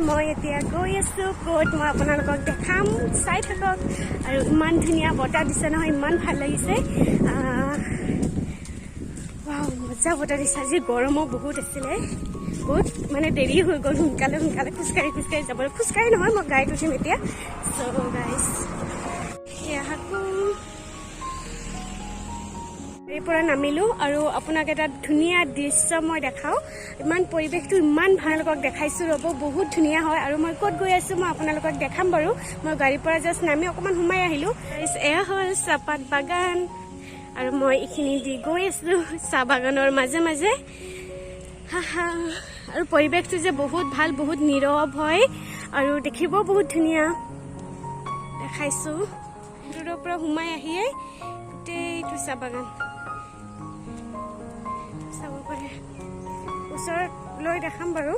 মই এতিয়া গৈ আছোঁ ক'ত মই আপোনালোকক দেখাম, চাই থাকক। আৰু ইমান ধুনীয়া বতাহ দিছে নহয়, ইমান ভাল লাগিছে। মজা বতাহ দিছে। আজি গৰমো বহুত আছিলে, বহুত মানে দেৰি হৈ গ'ল। সোনকালে সোনকালে খোজকাঢ়ি খোজকাঢ়ি যাব, খোজকাঢ়ি নহয় মই গাড়ীত উঠিম এতিয়া। চ' গাইজ, সেয়া আকৌ গাড়ীৰ পৰা নামিলোঁ আৰু আপোনাক এটা ধুনীয়া দৃশ্য মই দেখাওঁ। ইমান পৰিৱেশটো ইমান ভালোকক দেখাইছোঁ, ৰ'ব, বহুত ধুনীয়া হয়। আৰু মই ক'ত গৈ আছোঁ মই আপোনালোকক দেখাম বাৰু। মই গাড়ীৰ পৰা জাষ্ট নামি অকণমান সোমাই আহিলোঁ। এয়া হ'ল চাহপাত বাগান আৰু মই এইখিনি দি গৈ আছোঁ চাহ বাগানৰ মাজে মাজে। হা, আৰু পৰিৱেশটো যে বহুত ভাল, বহুত নীৰৱ হয় আৰু দেখিব বহুত ধুনীয়া। দেখাইছোঁ, দূৰৰ পৰা সোমাই আহিয়ে গোটেইটো চাহ বাগান চাব পাৰে। ওচৰত লৈ দেখাম বাৰু।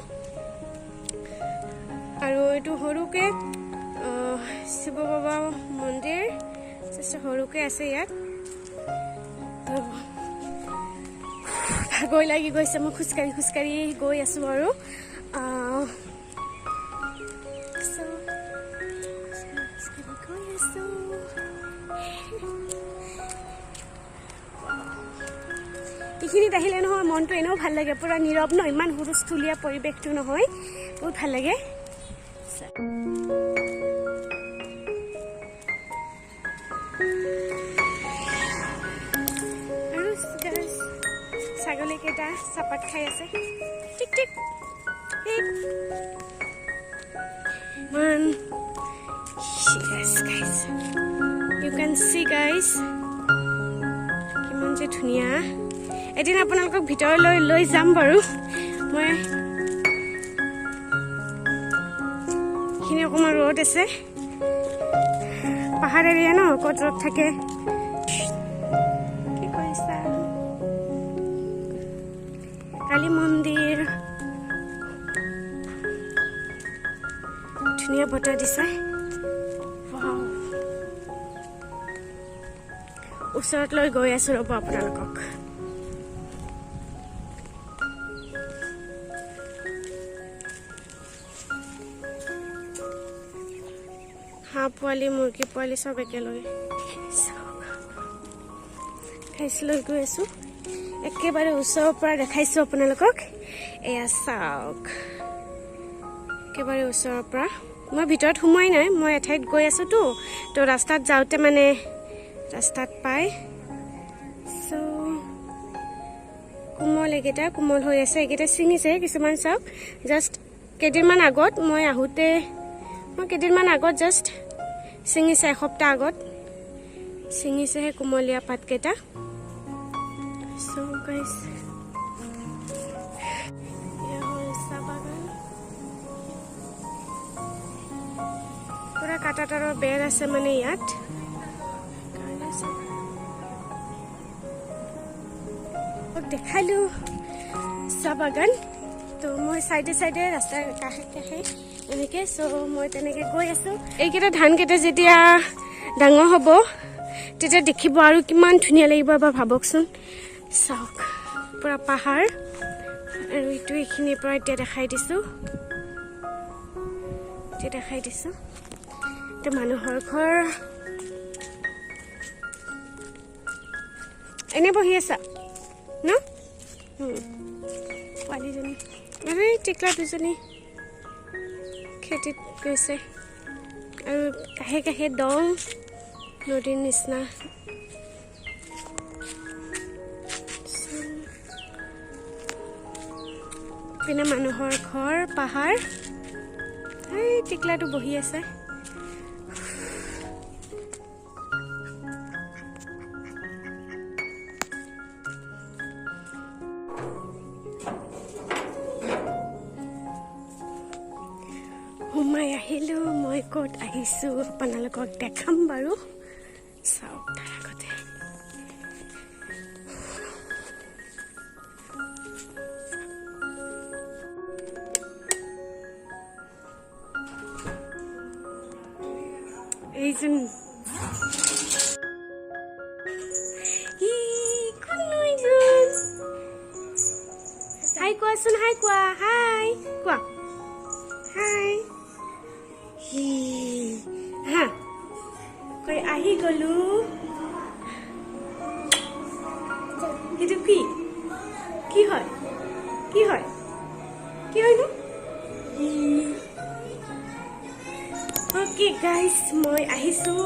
আৰু এইটো সৰুকে শিৱ বাবা মন্দিৰ সৰুকে আছে ইয়াত। ভাগৰ লাগি গৈছে, মই খোজকাঢ়ি খোজকাঢ়ি গৈ আছোঁ। আৰু গৈ আছোঁ। এইখিনিত আহিলে নহয় মনটো এনেও ভাল লাগে, পূৰা নীৰৱ ন, ইমান হুলস্থুলীয়া পৰিৱেশটো নহয়, বহুত ভাল লাগে। আৰু ছাগলীকেইটা চাহপাত খাই আছে। ঠিক ঠিক ঠিক। ইমান, guys, you can see guys, কিমান যে ধুনীয়া। এদিন আপোনালোকক ভিতৰলৈ লৈ যাম বাৰু মই। এইখিনি অকণমান ৰ'দ আছে, পাহাৰ এৰিয়া ন, ক'ত ৰ'দ থাকে। কি কৰিছা? কালী মন্দিৰ, ধুনীয়া বতাহ দিছে। ওচৰত লৈ গৈ আছো, ৰ'ব আপোনালোকক। হাঁহ পোৱালি, মুৰ্গী পোৱালি চব একেলগে লৈ গৈ আছো। একেবাৰে ওচৰৰ পৰা দেখাইছো আপোনালোকক। এয়া চাওক, একেবাৰে ওচৰৰ পৰা। মই ভিতৰত সোমোৱাই নাই, মই এঠাইত গৈ আছোতো, তো ৰাস্তাত যাওঁতে মানে ৰাস্তাত পাই। চ' কোমল, এইকেইটা কোমল হৈ আছে, এইকেইটা ছিঙিছে কিছুমান। চাওক, জাষ্ট কেইদিনমান আগত মই আহোঁতে, মই কেইদিনমান আগত জাষ্ট ছিঙিছে, এসপ্তাহ আগত ছিঙিছে সেই কোমলীয়া পাতকেইটা। চ' গাইজ, এয়া হ'ল চাহ বাগান। পুৰা কাঁটাতাৰৰ বেৰ আছে মানে ইয়াত। দেখালো চাহ বাগান। তো মই চাইডে চাইডে, ৰাস্তাৰ কাষে কাষে এনেকে, চ' মই তেনেকে গৈ আছো। এইকেইটা ধানকেইটা যেতিয়া ডাঙৰ হ'ব তেতিয়া দেখিব আৰু কিমান ধুনীয়া লাগিব, এবাৰ ভাবকচোন। চাওক, পুৰা পাহাৰ। আৰু এইটো এইখিনিৰ পৰা এতিয়া দেখাই দিছো, এতিয়া দেখাই দিছো। এইটো মানুহৰ ঘৰ। এনে বহি আছা ন? পোৱালীজনী আৰু এই টিকলা দুজনী খেতিত গৈছে। আৰু কাষে কাষে দং, নদীৰ নিচিনা। পিনে মানুহৰ ঘৰ, পাহাৰ। এই টিকলাটো বহি আছে। সোমাই আহিলোঁ। মই ক'ত আহিছোঁ আপোনালোকক দেখাম বাৰু, চাওক তাৰ আগতে। এইজন কোন এইজন? হাই কোৱাচোন, হাই কোৱা, হাই কোৱা, হাই। হা কৈ আহি গ'লো। এইটো কি? কি হয়? কি হয়? কি হয়নো? অ'কে গাইজ, মই আহিছোঁ।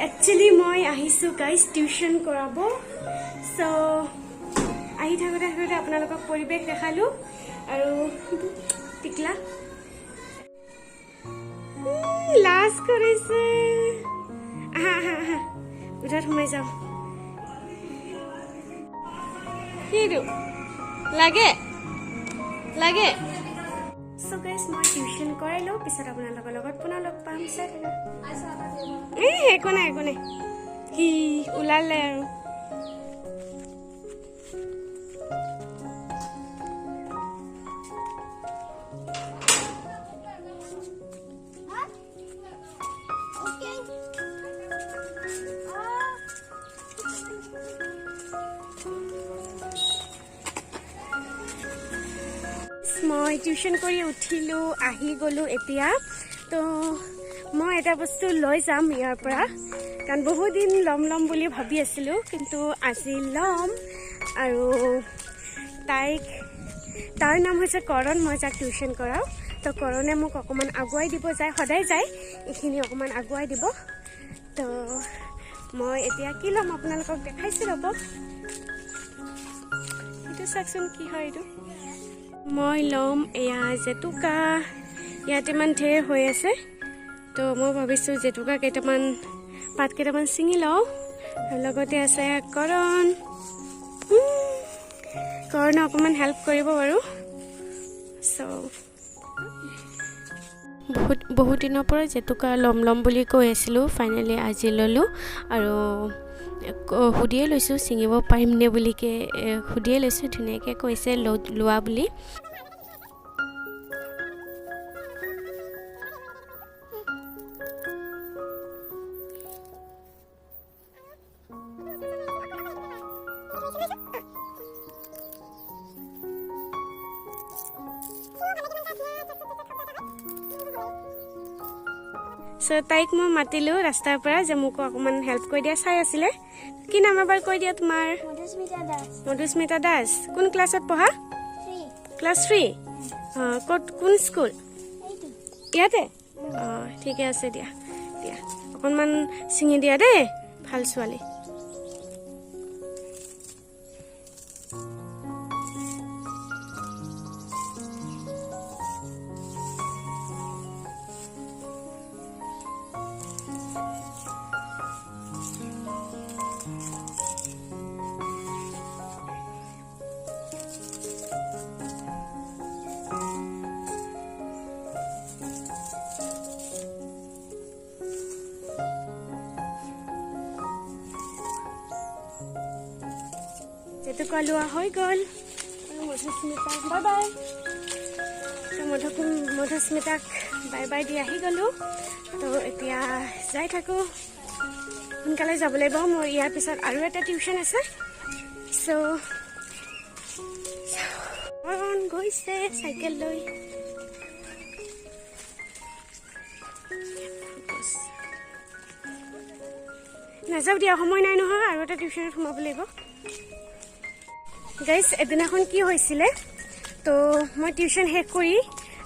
একচুৱেলি মই আহিছোঁ গাইজ টিউশ্যন কৰাব। চ' আহি থাকোঁতে থাকোঁতে আপোনালোকক পৰিৱেশ দেখালোঁ। আৰু টিকলা লাজ কৰিছে। আহা আহা আহা, ভিতৰত সোমাই যাওঁ। কি এইটো লাগে লাগে? চ' গাইজ, মই টিউশ্যন কৰাই লওঁ, পিছত আপোনালোকৰ লগত পুনৰ লগ পাম। চাই থাকা। এই একো নাই, একো নাই। সি ওলালে আৰু। মই টিউশ্যন কৰি উঠিলোঁ, আহি গ'লোঁ এতিয়া। তো মই এটা বস্তু লৈ যাম ইয়াৰ পৰা, কাৰণ বহুত দিন ল'ম ল'ম বুলি ভাবি আছিলোঁ, কিন্তু আজি ল'ম। আৰু তাৰ নাম হৈছে কৰণ, মই যাক টিউশ্যন কৰাওঁ। তো কৰণে মোক অকণমান আগুৱাই দিব যায়, সদায় যায়, এইখিনি অকণমান আগুৱাই দিব। তো মই এতিয়া কি ল'ম আপোনালোকক দেখাইছোঁ, ৰ'ব। এইটো চাওকচোন, কি হয় এইটো। মই ল'ম এয়া জেতুকা। ইয়াত ইমান ঢেৰ হৈ আছে, তো মই ভাবিছোঁ জেতুকা কেইটামান, পাত কেইটামান ছিঙি লওঁ। আৰু লগতে আছে কৰণ। কৰণে অকণমান হেল্প কৰিব বাৰু। চ' বহুত বহুত দিনৰ পৰা জেতুকা ল'ম ল'ম বুলি কৈ আছিলোঁ, ফাইনেলি আজি ল'লোঁ। আৰু সুধিয়ে লৈছোঁ ছিঙিব পাৰিমনে বুলিকে, সুধিয়ে লৈছোঁ, ধুনীয়াকৈ কৈছে লোৱা বুলি। চ' তাইক মই মাতিলোঁ ৰাস্তাৰ পৰা যে মোকো অকণমান হেল্প কৰি দিয়া, চাই আছিলে। কি নাম এবাৰ কৈ দিয়া তোমাৰ? মধুস্মিতা দাস। মধুস্মিতা দাস। কোন ক্লাছত পঢ়া? 3। ক্লাছ 3। অঁ, ক'ত, কোন স্কুল? এইটো। ইয়াতে? অঁ, ঠিকে আছে দিয়া। দিয়া, অকণমান ছিঙি দিয়া দেই, ভাল ছোৱালী। জেতুকা লোৱা হৈ গ'ল। আৰু মধুস্মিতাক বাই বাই। তো মধুস্মিতাক বাই বাই the আহি গ'লোঁ। তো এতিয়া যাই থাকোঁ, সোনকালে যাব লাগিব। মোৰ ইয়াৰ পিছত আৰু এটা টিউশ্যন আছে। চ' গৈছে চাইকেল লৈ। নাযাওঁ দিয়া, সময় নাই নহয়, আৰু এটা টিউশ্যনত সোমাব লাগিব। গাইজ, এদিনাখন কি হৈছিলে, তো মই টিউশ্যন শেষ কৰি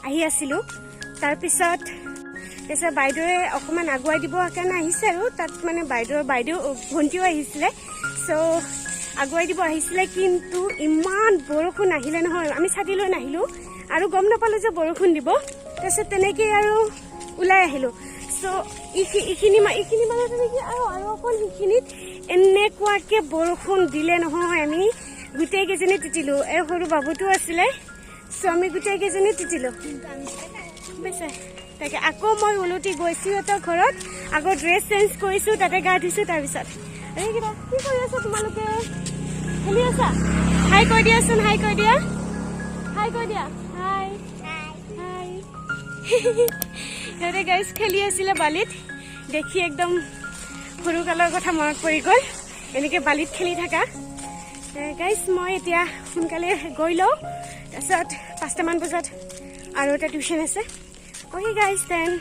আহি আছিলোঁ। তাৰপিছত বাইদেৱে অকণমান আগুৱাই দিব কাৰণে আহিছে আৰু তাত মানে বাইদেউ ভণ্টিও আহিছিলে। চ' আগুৱাই দিব আহিছিলে, কিন্তু ইমান বৰষুণ আহিলে নহয়, আমি ছাতি লৈ নাহিলোঁ আৰু গম নাপালোঁ যে বৰষুণ দিব। তাৰপিছত তেনেকেই আৰু ওলাই আহিলোঁ। চ' এইখিনি মানতে নেকি আৰু অকণ সেইখিনিত এনেকুৱাকে বৰষুণ দিলে নহয়, আমি গোটেইকেইজনী তিতিলোঁ। এই সৰু বাবুটো আছিলে, চ' আমি গোটেইকেইজনী তিতিলোঁ। বুজিছে? তাকে আকৌ মই ওলটি গৈছোঁ সিহঁতৰ ঘৰত, আকৌ ড্ৰেছ চেঞ্জ কৰিছোঁ, তাতে গা ধুইছোঁ। তাৰপিছত এইকেইটা কি কৰি আছা তোমালোকে? খেলি আছা? হাই কৈ দিয়াচোন, হাই কৈ দিয়া, হাই কৈ দিয়া, হাই হাই। সিহঁতে গাইজ খেলি আছিলে বালিত, দেখি একদম সৰুকালৰ কথা মনত পৰি গ'ল, এনেকে বালিত খেলি থাকা। গাইজ, মই এতিয়া সোনকালে গৈ লওঁ, তাৰপিছত 5টামান বজাত আৰু এটা টিউশ্যন আছে। অ'কে গাইজ, then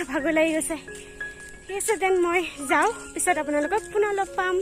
ভাগৰ লাগি গৈছে। ঠিক আছে then, মই যাওঁ, পিছত আপোনালোকক পুনৰ লগ পাম।